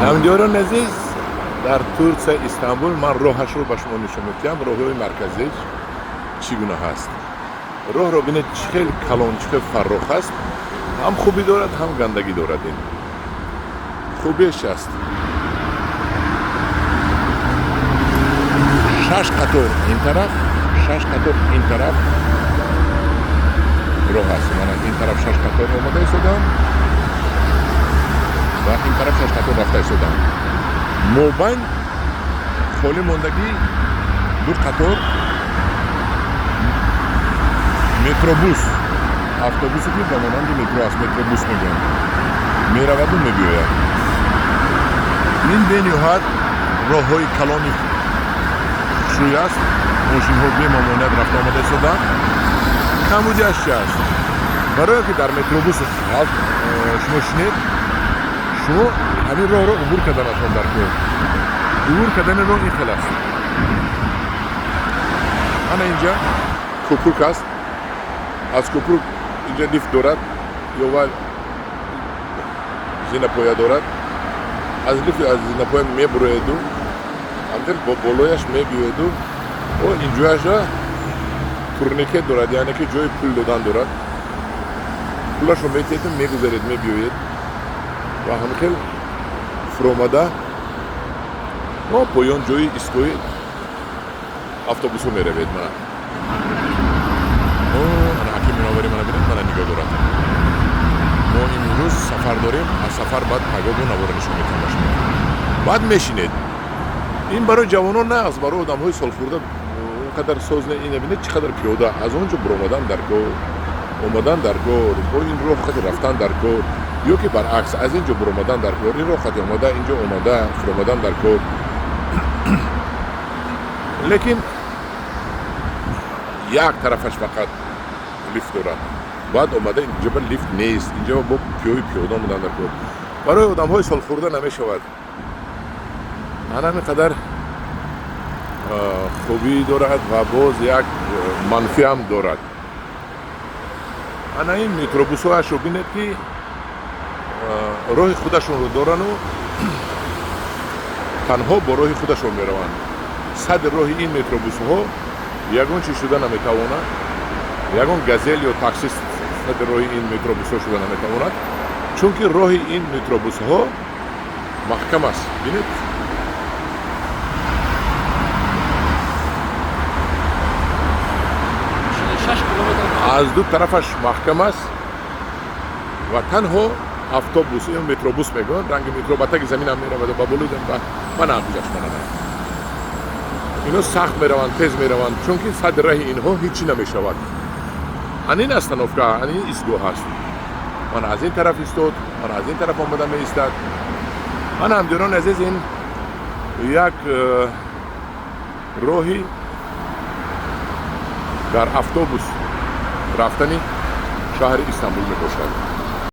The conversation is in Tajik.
Ҳамдиёрони азиз, дар Турсия, Истанбул ман роҳашро ба шумо нишон медиҳам. Роҳҳои марказиш чӣ гуна ҳаст. Роҳро бинед, чӣ хел калон, чӣ хел фаррох аст. Ҳам хубӣ дорад, ҳам гандагӣ дорад. Ин хубиаш аст: шаш қатор ин тараф, шаш қатор ин тараф роҳ аст. Мана ин тараф шаш қатор омада истодам ва ин тараф шаш қатор рафта истодам. Мобайн холӣ мондагӣ ду қатор метробус, автобусе, ки ба монанди метро аст, метробус мегӯянд, мераваду мебиёяд. Ин бениҳоят роҳҳои калони хушрӯй аст. Мошинҳо бемамоният рафта омада истодаанд. Камбудиаш чи аст? Барое ки дар метробус шумо шинед, шумо ҳамин роҳро убур карданатон дар кор. Убур кардани роҳ ин хел аст. Ана инҷа кӯпрук аст. Аз кӯпрук инҷа лифт дорад ё ва зинапоя дорад. Аз лифт, аз зинапоя мебуроеду, ҳамхел бо болояш мебиёеду, о инҷояша турникет дорад, яъне ки ҷои пул додан дорад. Пулашро метиҳеду мегузаред, мебиёед ва ҳамхел фуромада то поён, ҷои истгоҳи автобусҳо меравед. Мана, ана аки Мунаввари, мана бинед, мана нигоҳ дорад. Мо имрӯз сафар дорем, аз сафар баъд пагоҳ навора нишон метиҳам ба шумо. Баъд мешинед. Ин барои ҷавонон на аст, барои одамҳои солхӯрда он қадар соз не. Ина бинед, чӣ қадар пиёда аз он ҷо буромадан дар кор, омадан дар кор, бо ин роҳ хати рафтан дар кор, ё ки баръакс, аз ин ҷо буромадан дар кор, ин роҳ хати омада, ин ҷо омада фуромадан дар кор. Лекин як тарафаш фақат лифт дорад. Баъд омада инҷо ба лифт нест, инҷо бо пиёи пиёда омадан дар кор. Барои одамҳои солхӯрда намешавад. Ана ҳамин қадар хубӣ дорад ва боз як манфиам дорад. Ана ин метробусҳоашро бинед, ки роҳи худашонро дорану танҳо бо роҳи худашон мераванд. Сади роҳи ин метробусҳо ягон чиз шуда наметавонад, ягон газел ё такси сади роҳи ин метробусҳо шуда наметавонад, чунки роҳи ин метробусҳо маҳкам аст. Бинед. Аз ду тарафаш маҳкам аст ва танҳо автобус ё метробус мегӯянд, ранги метро, ба таги заминам мераваду ба болои. Мана гузашт, мана ино сахт мераванд, тез мераванд, чунки сади раҳи инҳо ҳеҷ чӣ намешавад. Анин остановка, анин истгоҳ аст. Мана аз ин тараф истод, мана аз ин тараф омада меистад. Мана, ҳамдиёрони азиз, ин як роҳи дар автобус рафтани шаҳри Истанбул мебошад.